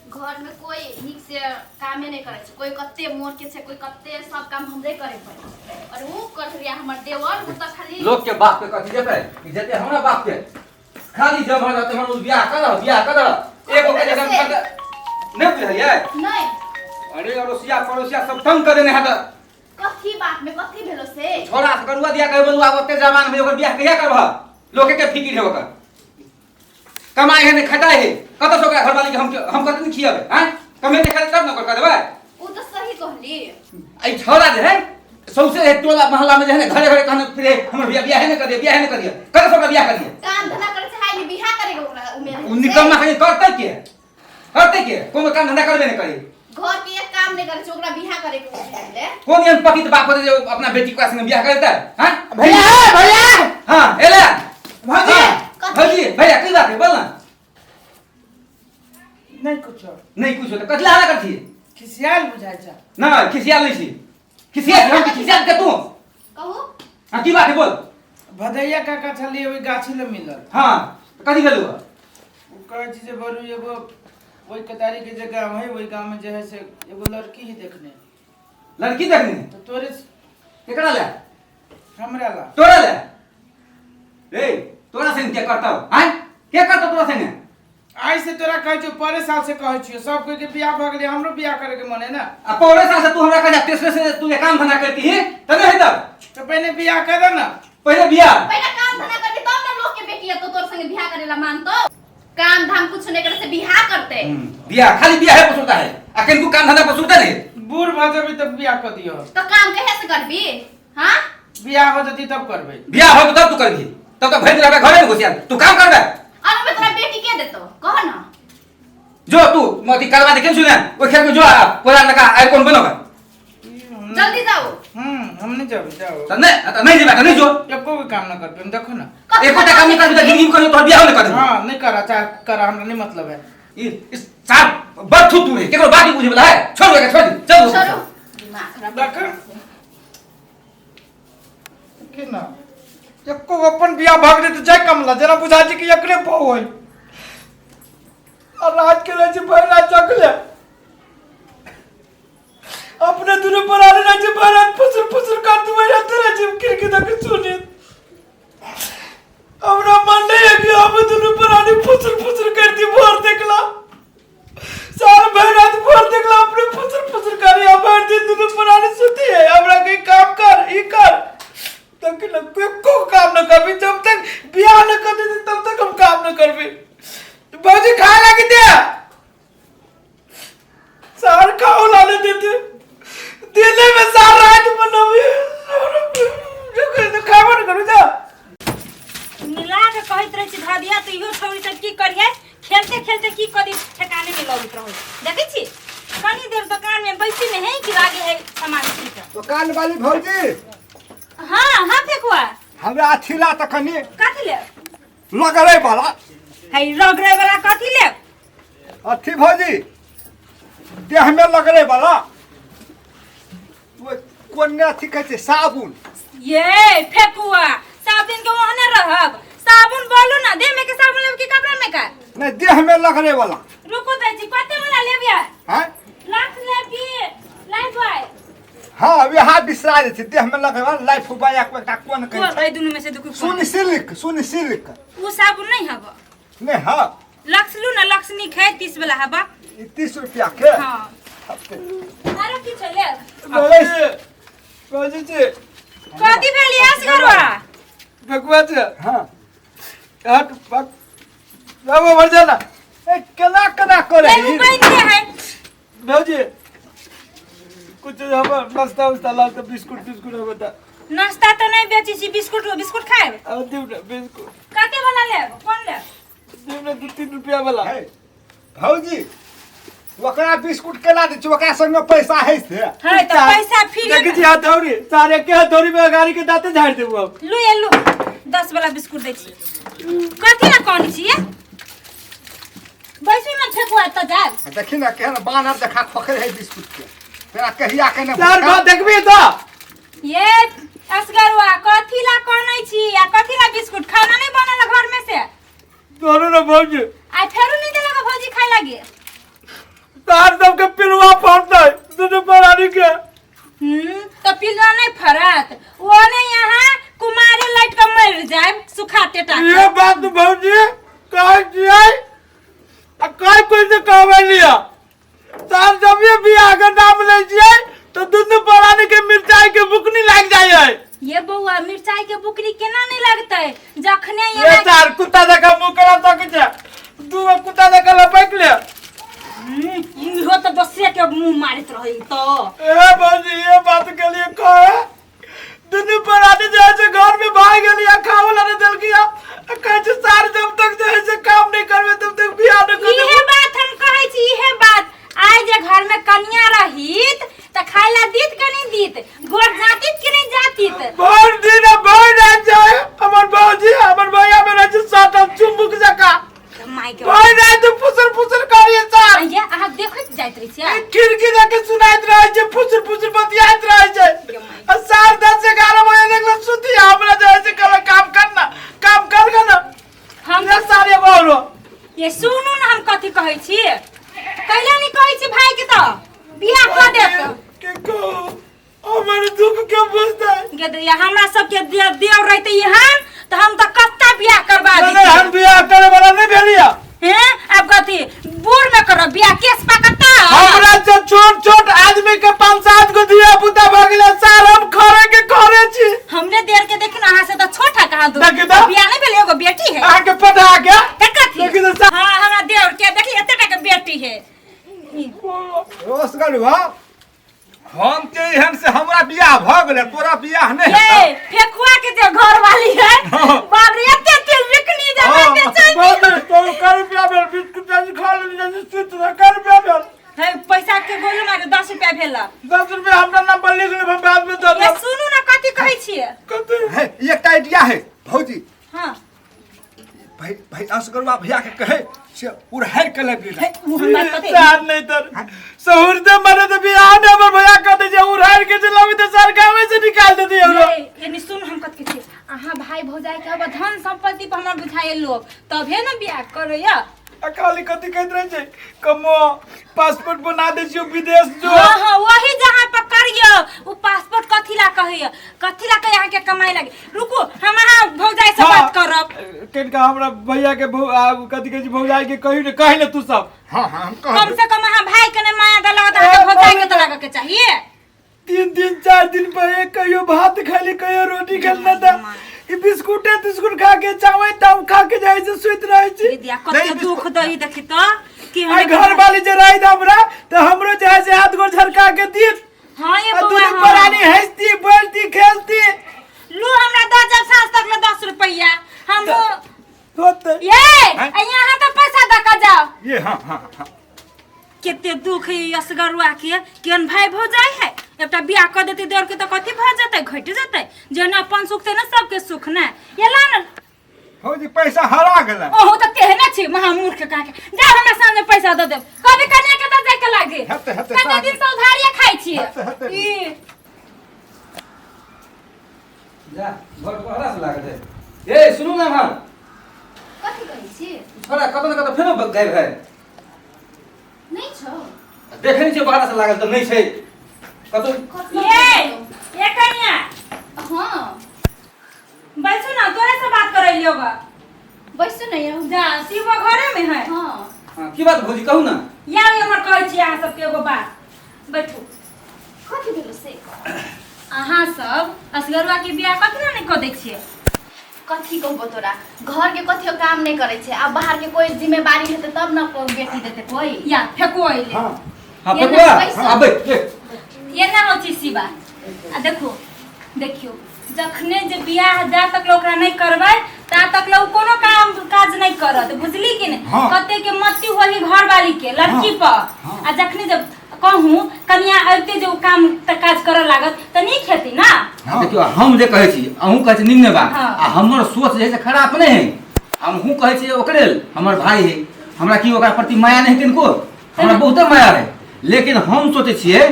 घर में कोई नीक से कामे नहीं करे छै, कोई कते मोर के छै, कोई कते, सब काम हमरे करे पड़े छै। और ऊ कर हमर देवर ऊ त खाली लोग के बाप के कथी जेतै कि जेतै हमरा बाप के खाली जब हमरा रहतै हमर बियाह कर बियाह कर एगो के जगह कर नहीं बुझलियै। नहीं। अरे अड़ोसिया पड़ोसिया सब तंग कर देने है त कथी बात में कथी भेलो से? छोरा से करुआ दिया कहे बलुआ ओते जवान में ओकर बियाह कहिया करबह? लोके के फिकिर है ओकर, कमाई है नहीं खटाई है, कत से ओकरा घरवाली के हम कत नहीं खियाबे? हैं कमेते खाते तब न ओकर कर देबै। ऊ त सही कहली। आई छोरा जे है सौंसे है टोला मोहल्ला में जे है ना घरे घरे कहने फिरे हमर बियाह बियाह नहीं कर दिया बियाह नहीं कर दिया, कत से ओकरा बियाह कर दिया? काम धंधा करे छै हाय बियाह करे के ओकरा उमेर है। उ निकम्मा के करतै के करतै के कोनो काम धंधा करबे नहीं करी, घर के एक काम नहीं करे छै, ओकरा बियाह करे के उमेर है। कोन एहन पतित बाप होतै जे अपना बेटी के संगे बियाह करतै? हां भैया भैया। हां एले भौजी। हाँ, भौजी भैया की बात है बोल ना। नहीं कुछ नहीं कुछ तो कथला हल्ला करती? खिसियाल बुझाइ छै। ना खिसियाल नहीं छी, खिसियाल हम खिसियाल के तू कहू। हां की बात है बोल। भदैया काका छलियै ओहि गाछी लग मिलल। हां कथी भेलौ? ओ कहै छै जे बरू एगो ओहि कतारी के जे गाँव है ओहि गाँव में जे है से एगो लड़की ही देखने। लड़की देखने? तो तोरे केकरा ले? हमरा ला। तोरा ले? रे तोरा संग के करतौ? आय के करतौ तोरा संगे? आइ से तोरा कहै छियौ परे साल से कहै छियौ सब कोई के बियाह भऽ गेलै हमरो बियाह करे के मन है ना। आ पौरे साल से तू हमरा कह तेसरे से तू ये काम धंधा करती है त नहीं हेतौ। तो पहले बियाह कर दे ना। पहले बियाह? पहले काम धंधा करती तब ना लोग के बेटी है तो तोर संगे बियाह करेला मानतो। काम धाम कुछ नहीं करे से बियाह करते। बियाह खाली बियाह है पसुरता है आ किनको काम धंधा पसुरता नहीं। बूढ़ भऽ जेबै तब बियाह कर दियो। तो काम कहे से करबी? हां बियाह हो जती तब करबै। बियाह हो तब तू करबी, तब तो भरि रहबे घरे में घुसिया तू काम करबे। और मैं तोरा बेटी के देतो कह ना। जो तू मती करवा दे केन सुने ओइ खेत में जो आ कोदार लगा आइ कोन बनोगा जल्दी जाओ। हम नहीं जाबे जाओ। त नहीं त नहीं जेबे त नहीं जो। एको भी काम ना करबे हम देखो ना। एकोटा काम नहीं करबी त जिंदगी में कहियो तोहर बियाह नहीं कर देबो। हां नहीं करा चाहे करा हमरा नहीं मतलब है। ई इस साफ बड़ थू तू है केकरो बात ही बुझे वाला है। छोड़ दे छोड़ दे चल छोड़ो दिमाग खराब देख के ना एको अपन बियाह भाग दे तो जाय कमला जेना बुझा छी कि एकरे बहु है और रात के रहे छी भरि रात जगले अपने दुनू पराने रहे छी भरि रात फुसुर फुसुर कर दुबै रहते रहे छी खिड़की दऽ के सुनी हमरा मन नहीं है कि हम दुनू पराने फुसुर फुसुर कर दी भोर देखला सार भरि रात भोर देखला अपने फुसुर फुसुर करी आ भरि दिन दुनू पराने सुती है हमरा कहीं काम कर ई कर तब कि एको काम न करबी जब तक बियाह न कर देती तब तक हम काम न करबी। भौजी खाए लागी दे सार खाओ लाने देते दिल्ली में सार रात मनोबी खाबो न करू जा। मिला के कहैत रहै छी धऽ दिया तऽ इहो छौरी सब की करियै खेलते खेलते की करी ठेकाने में लगैत रहै। देखै छी कनी देर दोकान में बैसी में है कि लागे है सामान छीट। दुकान वाली भौजी। हाँ हाँ फेकुआ। हमरा अथी ला तऽ कनी। कथी ले? लगरै वाला। है रगड़े वाला कथी ले? अथी भौजी देह में लगरै वाला कोन अथी कहै छै साबुन। ये फेकुआ सात दिन के ओहने रहब साबुन बोलू ना देह में के साबुन लेब कि कपड़ा में का? नहीं देह में लगरे वाला। रुको दै छी कते वाला लेब यार? हैं? लक्स लेब कि लाइफ बॉय? हां वएह बिसरा जाइ छै देह में लगरे वाला लाइफ बॉय एक एकटा कोन कहै कोन छै? एहि दुनू में से देखू कोन? सुन सिल्क सुन सिल्क। उ साबुन नहीं हब। नहीं हाँ। लक्स लू ना लक्स निक है 30 वाला हबा। ई 30 रुपया के? हां। अरे की चले? भौजी जी। कथी भेल यस गरवा? भगवा जी। हां। हट पक जाओ मर जाना। ए केना केना करे? नहीं बन के है। भौजी कुछ हम नाश्ता उस्ता ला तो बिस्कुट बिस्कुट हम बता। नाश्ता तो नहीं बेची छी बिस्कुट बिस्कुट खाएब? आ दिउ ना बिस्कुट। कते वाला लेब कोन लेब? दिउ ना 2-3 रुपया वाला। हे भौजी ओकरा बिस्कुट केना दै छी ओकरा संग में पैसा है से? है तो पैसा फिर देखै छी हथौड़ी सारे के हथौड़ी में गाड़ी के दांते झाड़ देबो अब। लू ये लू 10 वाला बिस्कुट दै छी। कथी ला कहनी छी ये? बैसू ना फेकुआ त जाब। देखी ना केहन बानर देखा खोखरे है बिस्कुट के तेरा कहिया के ना चार बार देखबी तो। ये असगरवा कथी ला कहनै छी आ कथी ला बिस्कुट खाना नहीं बनल घर में से? तोरो ना भौजी। आ फेरू नहीं देलक भौजी खाय लागी। तार सबके पिलुआ फड़तै दुनू प्राणी के। तो पिलुआ नहीं फरत, वो नहीं यहाँ कुमारे लाइट के मर जाए सुखा टेटा के। ये बात भौजी कहै छियै आ कहै कोई से कहबै लिया। तार जब ये बियाह के नाम लै छियै तो दुनू प्राणी के मिरचाई के बुकनी लाग जाइ है। ये बौआ मिरचाई के बुकनी केना नहीं लगतै जखने ये यहाँ तार कुत्ता जकाँ मुँह करा सकै छै, दू गो कुत्ता जकाँ लपकि ले। इहो तो दोसरे के मुंह मारैत रहै तो। ए भौजी ये बात के लिए कहे दुनू प्राणी जे है से घर में भाग गेली आ खाओ ला नहीं देलकी आ कहै छै सार जब तक जे है से काम नहीं करबे तब तक बियाह नहीं करबे। इहे बात हम कहै छी, इहे बात आइ जे घर में कन्या रहित त खाय ला दीत के नहीं दीत, गोर जातित के नहीं जातित। भर दिन आ भर रात जाए हमर भौजी हमर भैया में रहै छै साटल चुम्बुक जकाँ। माय के भर रात फुसर फुसर करिए सार। ये अहाँ देखैत जाइत रहै छियै। ए खिड़की देके सुनाइत रहै छै, फुसर फुसर बतियाइत रहै छै। आ 10:30 11 बजे तक सुती हमरा जे है से कहलक काम कर ना, काम कर गे ना। हम ये सारे औरो ये सुनू ना हम कथी कहै छी, कैला नहीं कहै छी भाई के तो बियाह कऽ देत। के कहू हमर दुख के बुझतै। गे दैया हमरा सबके देव रहते यहाँ तो हम तो कत्ता बियाह करवा नहीं, दी। हम बियाह करे वाला नहीं भेलिया। हैं अब कथी बूढ़ में करब बियाह केस पाकता। हमरा से छोट छोट आदमी के 5-7 गो धिया पुता भऽ गेलै सार, हम खरे के खरे छी। हमरे देर के देखिन अहाँ से तो छोट है कहाँ दू। देखी तो। बियाह नहीं भेल, एगो बेटी है। अहाँ के पटा के के कथी? देखी तो हाँ हमरा देवर के देखी एते टा के बेटी है। रोसगलुआ हम के एहन से हमरा बियाह भऽ गेलै, तोरा बियाह नहि ये हेतौ। फेकुआ के जे घर वाली है बाप रे एते एते बिकनी जमा हाँ। बेचै। बाप रे, तो कर रुपया भेल बिस्कुट आज खा लेली जैसे सुति रह, कर रुपया भेल? है पैसा के गोलू मारे 10 रुपया भेल। 10 रुपया हमरा नाम पर लिख लेब, हम बाद में दऽ ये देब। सुनू ना कथी कहै छियै। कथी? हे, एकटा आइडिया है भौजी। हाँ। भाई भाई असगरुआ भैया के कहे से उड़हर के लग गेलै। हे, उ हमरा कथी? सार नहीं तर सहुर दे मरे तो बियाह ने हमर भैया कह दे जे उड़हर के जे लबी ते सर गावे से निकाल दे हमरा। ये ये सुन हम कथी कहै छियै, अहाँ भाई भौजाई के अब धन संपत्ति पर हमरा बुझाए लोग तबे ने बियाह करैया। आ खाली कथी कहैत रहै छै कमो पासपोर्ट बना दै छियौ विदेश जो। हाँ हाँ वही जहाँ पर करियो उ पासपोर्ट कथी ला कहैया, कथी ला कहे अहाँ के कमाई लागे। रुकू हम अहाँ भौजाई से बात करब। कनिका हमरा भैया के कथी कहै छै भौजाई के कही ने, कही ने तू सब। हाँ हाँ हम कहब। कम से कम अहाँ भाई के ने माया दलक त अहाँ के भौजाई के त लागऽ के चाहिए। 3 दिन 4 दिन पर एक कहियो भात खाली कहियो रोटी खाली ना त ई बिस्कुटे तिस्कुट खा के चावल ताव खा के जाइ छै सुति रहै छी। दीदिया कते नहीं, दुख दही देखी त कि आई घर वाली जे रही हमरा त हमरो जे है से हाथ गोड़ झरका के दीत। हां ये आ बौआ, दुनू हाँ। प्राणी हंसती बोलती खेलती। लू हमरा दऽ जब साँझ तक ले 10 रुपया हम होते। ये यहाँ तो पैसा दऽ के जाओ। ये हाँ हाँ हाँ केते दुख है असगरुआ के केहन भाई भौजाई है, एकटा बियाह कऽ देतै देवर के तऽ कथी भऽ जेतै, घटि जेतै। जेना अपन सुख तेना सबके सुख ने। ये ला ने भौजी पैसा हरा गेलै। ओहो तऽ तेहने छी महामूर्ख कहाँ के। जा हमरा सामने पैसा दऽ देब, कभी कन्या के दऽ जाय के लागे। हेतै, हेतै, कते साहब। दिन से उधारिये खाइ छियै। हेतै, हेतै। ई जा घर पहरा से लागत है। ए सुनू ना हम कथी कहै छी? छोरा कतौ न कतौ फेरो गायब है। नहीं छौ। देखै नहि छियै बाहर से लागल तऽ नहि छै कतौ। ये ये कन्या। हाँ बैसू ना, तोरे से बात करै लियो गा। बैसू ना यौ। जा शिव घरे में है। हाँ हाँ, की बात भौजी कहू ना। या हमर कहै छी अहाँ सबके एगो बात। बैठू। कथी भेलो से? अहाँ सब असगरुआ के बियाह कखनो नहि कऽ दै छियै। कथी कहबो तोरा, घर के कथियो काम नहीं करे छै, आ बाहर के कोई जिम्मेवारी हेतै तब न कोई बेटी देतै कोई। या फेको अइले। हाँ हाँ ये फेकुआ, ना पैसा। हाँ, आबै, ले। ये ना होइ छै शिवा। आ देखो देखियो जखने जे बियाह जा तक ओकरा नहीं करबै ता तक उ कोनो काम काज नहीं करत, बुझली कि नहीं? हाँ। कते के मति होली घर वाली के लड़की पर। आ जखने जब कहूँ कनिया अबिते जे उ काम त काज करऽ लागत त नीक हेतै ना। हाँ। देखियौ हम जे कहै छी अहूँ कहै छी निम्न बात। हाँ। आ हमर सोच जे है से खराब नहि है। हमहूँ कहै छी ओकरे लेल, हमर भाई है, हमरा की ओकरा प्रति माया नहीं किनको, हमरा बहुते माया है। लेकिन हम सोचै छियै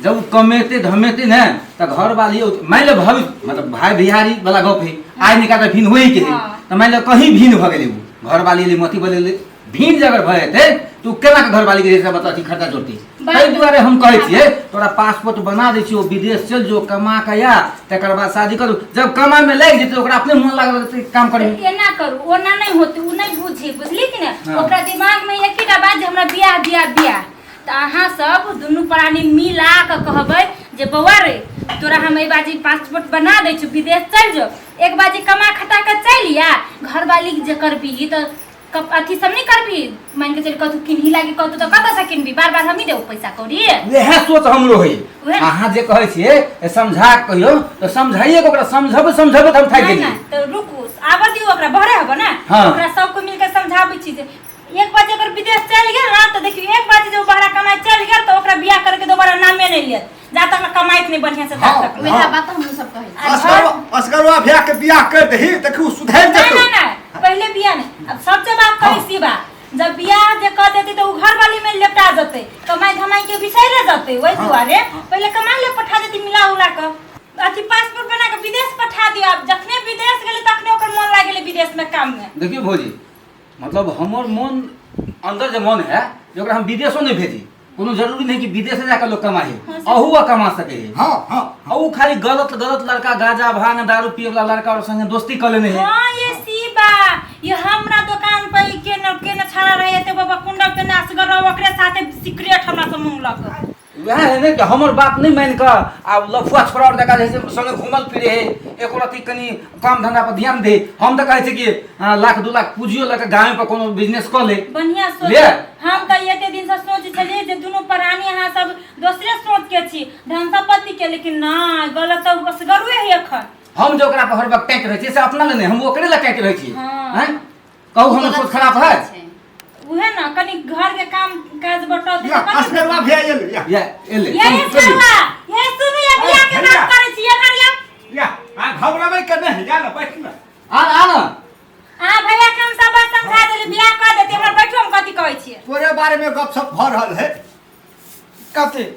जब उ कमेते धमेते ने त घर वाली मान लो भविष्य मतलब भाई बिहारी वाला गप है, आइ निकाल के भिन्न होई के है। हाँ। त मान लो कहीं भिन्न भ गेलै उ घर वाली ले मती बदल भीड़ जे अगर भऽ जेतै तऽ ओ केना के घरवाली के जे छै मतलब अथी खर्चा जोड़तै। ताहि दुआरे हम कहै छियै तोरा पासपोर्ट बना दै छियौ, विदेश चलि जो, कमा के आ, तकर बाद शादी करू। जब कमा में लागि जेतै ओकरा अपने मन लागल रहतै काम करे में। एना करू, ओना नहि होतै, ओ नहि बुझी, बुझली कि ने? हाँ। ओकरा दिमाग में एकेटा बात जे हमरा बियाह बियाह बियाह। तऽ अहाँ सब दुनू प्राणी मिला कऽ कहबै जे बौआ रे, तोरा हम एहि बाजी पासपोर्ट बना दै छियौ, विदेश चलि जो, एक बाजी कमा खटा कऽ चलि आ, घरवाली जे करबही तऽ अथी सब नहीं करबी, मान के चल कतू किनही लागी कतू तऽ कतऽ से किनबी, बार बार हमही देबो पैसा कौड़ी। इएह सोच हमरो है। उएह। अहाँ जे कहै छियै समझा के कहियौ तऽ समझाइए के ओकरा समझबै समझबै तऽ हम थाकि नहीं गेलियै। नहीं तऽ रुकू, आबऽ दियौ ओकरा, बहरे हबो ने। हाँ। ओकरा सबको मिलके समझाबै छी जे एक बार अगर विदेश चलि गेल ना तऽ देखियौ, एक बार जे बहरा कमाइ चलि गेल तऽ ओकरा बियाह करके दोबारा नामे नहीं लेत, जा तक कमाइत नहीं बढ़िया से ता हाँ। तक। वएह बात हमहूँ सब कहै छी। आ घर- असगरवा भैया के बियाह कर दही, देखू सुधरि नहीं जेतौ। नहीं नहीं, पहले बियाह नहीं। अब सबसे बात करी शिवा, जब बियाह जे कर देते तो उ घर वाली में लेपटा जते, कमाई धमाई के बिसैरे जते, वही दुआरे पहले कमाई ले पठा देती मिला उला के, अथी पासपोर्ट बना के विदेश पठा दियो। अब जखने विदेश गेले तखने ओकर मन लागि गेले विदेश में काम में। देखियौ भौजी, मतलब हमर मन अंदर जे मन है जे ओकरा हम विदेशो नहीं भेजी, कोनो जरूरी नहीं कि विदेश जाकर लोग कमाए, अहू कमा सके है। हाँ, हाँ। अहू खाली गलत गलत लड़का गांजा भांग दारू पिए वाला लड़का और संगे दोस्ती कर लेने है। हाँ ये शिवा, ये हमरा दुकान पर के न के न छाड़ा रहे ते बाबा कुंडल के नाच कर रहो, ओकरे साथे सिगरेट हमरा से मांगलक। वएह है ने कि हमर बात नहीं मान कऽ आब लफुआ छोड़ा और देखा जैसे संगे घूमल फिरे है, एको रत्ती कनी काम धंधा पर ध्यान दे। हम तऽ कहै छी कि, हाँ, लाख दू लाख पूंजियो लऽ कऽ गाँव पर कोनो बिजनेस कऽ ले। बढ़िया सोच। ले। हम तऽ एते दिन से सोच छलियै जे दुनू प्राणी अहाँ सब दोसरे सोच के छी, धन संपत्ति के, लेकिन ना गलत तऽ असगरुए है एखन। हम जे ओकरा पर हर वक्त टाँटि रहै छियै से अपना लए नहि, हम ओकरे लए टाँटि रहै छियै। हाँ। आँय? कहू हमर सोच खराब है? उहे ना कनी घर के काम काज बटाउ या असगरवा भैया एलै या। या एलै। ये असगरवा, ये सुनू, ये बियाह के बात करै छी, ये घर या आ घबराबै के नहीं, या ना बैठ ना। आ आ ना। आ भैया के हम सब बात समझा देली, बियाह कर देती, हमरा बैठो, हम कथी कहै छियै? तोरे बारे में गपशप भऽ रहल है। कथी?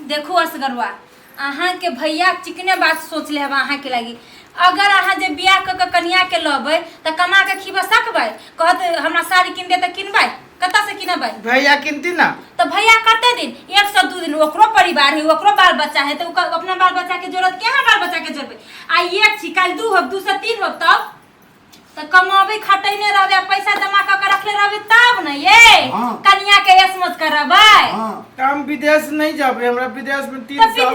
देखू असगरवा, अहाँ के भैया चिकने बात सोच ले हबा अहाँ के लागी। अगर अहाँ जे बियाह क के कनिया के लबै त कमा के खिबा सकबै? कहत हमरा साड़ी किन दे त किनबै? कतऽ से किनबै? भैया किनती ना। त भैया कते दिन, एक सौ दू दिन, ओकरो परिवार है, ओकरो बाल बच्चा है, त उ अपना बाल बच्चा के जरूरत केना बाल बच्चा के जोड़बै? आ एक छी, काल्हि दू होब, दू से तीन होब, तब त कमाबै खटैने रहबै आ पैसा जमा क के रखले रहबै तब ने ये हाँ। कनिया के ऐश-मौज करबै। हाँ। त हम विदेश नहीं जाबे, हमरा विदेश में 3 त साल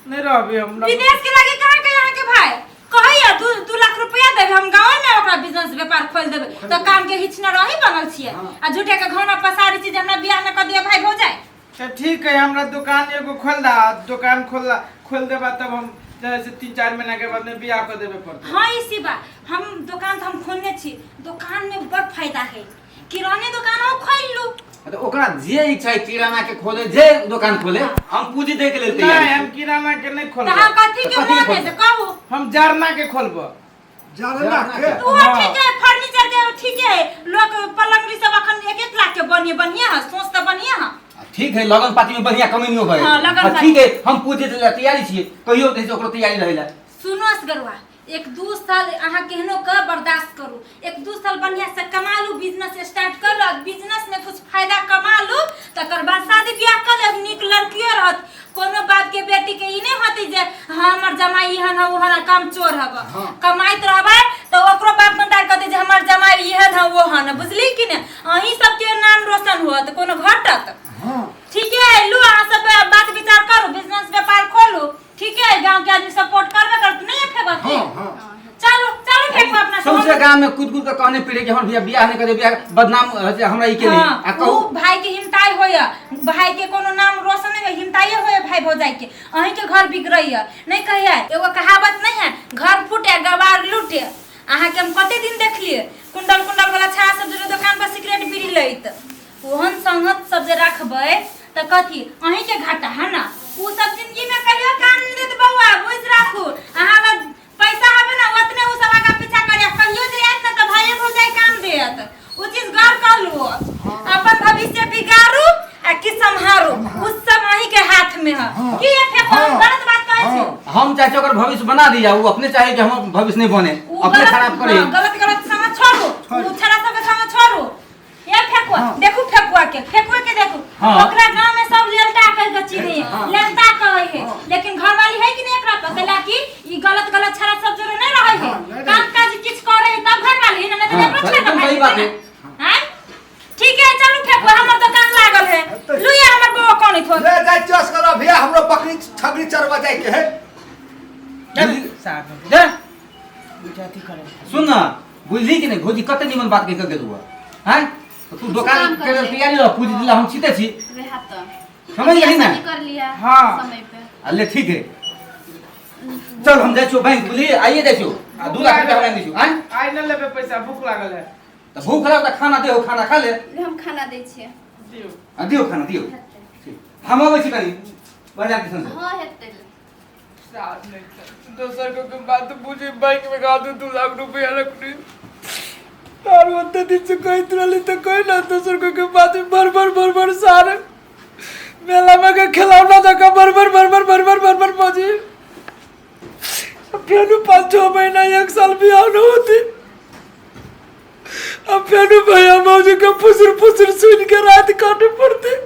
नहीं रहबे हमरा। विदेश के लागे कहाँ के यहाँ के भाई कहैया दू लाख रुपया देबे, हम गाँव में ओकरा बिजनेस व्यापार खोल देबे, त काम के हिच न रही बनल छियै आ झूठे के घौना पसारी छी जे हमरा बियाह न क दिया भाई भौजाई। त ठीक है, हमरा दुकान एगो खोल दा, दुकान खोल देबा तब हम जैसे 3-4 महीना के बाद में बियाह कर देबे पड़तै। हाँ ई शिवा, हम दुकान तो हम खोलने छी, दुकान में बड़ फायदा है, किराने दुकान हो खोल लू। तो ओकरा जे इच्छा है किराना के खोले, जे दुकान खोले, हम पूंजी दे के लेल तैयार नहीं, छी। हम किराना के नहीं खोलबो। तो हम कथी के कथी के मन है खोलबो? से कहू? हम जरना के खोलबो। जरना के? वो ठीक है, फर्नीचर के ठीक है, लोग पलंगड़ी सब अखन 1-1 लाख के बनिए बढ़िया है, सोच तो बढ़िया है। ठीक है, लगन पाती में बढ़िया कमेनियो है। हाँ, लगन हाँ, पाती। ठीक है, हम पूंजी दे लेल तैयारी छियै, कहियो दे ओकरो तैयारी रहैला। सुनो असगरवा, 1-2 साल अहाँ केहनो के बर्दाश्त करू, 1-2 साल बढ़िया से कमा लू, बिजनेस स्टार्ट कर लू, बिजनेस में कुछ फायदा कमा लू, तकर बाद शादी ब्याह कर लेब, नीक लड़कियो रहत, कोनो बाप के बेटी के ई नहीं होती जे हाँ हमर जमाई एहन है ओहन है, काम चोर हब। हाँ। कमाइत रहबै तो ओकरो बाप मंदार कहते जे हमर जमाई एहन है ओहन है, बुझली कि ने? अहीं सबके नाम रोशन होत, कोनो घटत। हाँ। ठीक है, लू अहाँ सब बात विचार करू, बिजनेस व्यापार खोलू, ठीक है, गांव के आदमी सपोर्ट करबे करत, नहीं फेंकब की? हाँ, हाँ। चलो, चलो फेंकब अपना सब। सौंसे गांव में कूद कूद के कहने पड़े कि हमर भैया बियाह नहीं करे, बियाह बदनाम होते हमरा ई के नहीं। हाँ, आ कहू। उ भाई के हिमताई होय, भाई के कोनो नाम रोशन नहीं होय, हिमताई होय भाई भौजाई के, अहीं के घर बिगड़ैया नहीं कहिया। एगो कहावत नहीं है, घर फूटे गवार लूटे। अहाँ के हम कते दिन देखलिए कुंडल कुंडल वाला छाया सब जे दुकान पर सिगरेट बीड़ी लैत, ओहन संगत सब जे रखबै त कथी अहीं के घाटा है ना। उ सब जिंदगी में कहियो काम नहीं देत बौआ, बुझ राखू। अहाँ लग पैसा हबे ना ओतने उ सब आगा पीछा करे, कहियो जे आयत ना त भाइये भौजाई काम देत। उ चीज गौर कर लू, अपन भविष्य बिगाड़ू आ कि सम्हारू, उ सब अहीं के हाथ में है। हाँ। की ये फेंको, हम हाँ। गलत बात कहै छी? हाँ। हम चाहे ओकर भविष्य बना दिया, उ अपने चाहे कि हमर भविष्य नहीं बने, उ अपने गलत खराब करे। हाँ, गलत गलत संग छोड़ू, छोड़ू। उ छड़ा सब के संग छोड़ू। ये फेंको। फेकुआ देखू फेकुआ के फेकुआ के देखू हाँ। ओकरा गांव में सब लेलटा कह के चिन्हे लेलटा कहै है लेकिन घरवाली है कि नहीं एकरा पर कहला कि ई गलत गलत छड़ा सब जोरे नहीं रहै है नहीं काम काज किछ करे है तब घरवाली है ना नहीं तो हाँ, एकरो छोड़ के एकदम भागि सही बात जेतै ना। हैं ठीक है चलू फेकुआ हमर दुकान लागल है लुया हमर बउआ कोन थो ले जाइ चस कर भैया हमरो बकरी छगरी चरवा जाय के है साहब दे अथी करे सुन ना बुझली कि नहीं भौजी कते निमन बात कह के गेलू हैं तो तू दोकान काम कर के ले। तैयारी रह पूजी दिला हम छीते छी वएह तऽ समझ गेली ना कर लिया हाँ। समय पे अले ठीक है चल हम जाइ छियो बैंक बुझली आइए जाइ छियो आ 2 लाख रुपया हमरा दै छियो आँय आइ न लेबै पैसा भूख लागल है तऽ भूख लागल तऽ खाना देहो खाना खा ले ले हम खाना दै छियै दियौ आ दियौ खाना दियौ हेतै हम अबै छी कनि बाजार दिसन से हँ हेतै साथ नहीं था दोसर को के बात बुझी बैंक में गा दू 2 लाख रुपया रखनी और ओते दिन से कहत रहली तो कोई ना दोसर को के बात भर भर भर भर सारे मेला में के खिलौना जका भर भर भर भर भर भर भर भर बजी फेरू 5-6 महीना एक साल बियाह न होती। अब फेरू भैया मौजी के फुसुर फुसुर सुन के रात काटे पड़ते।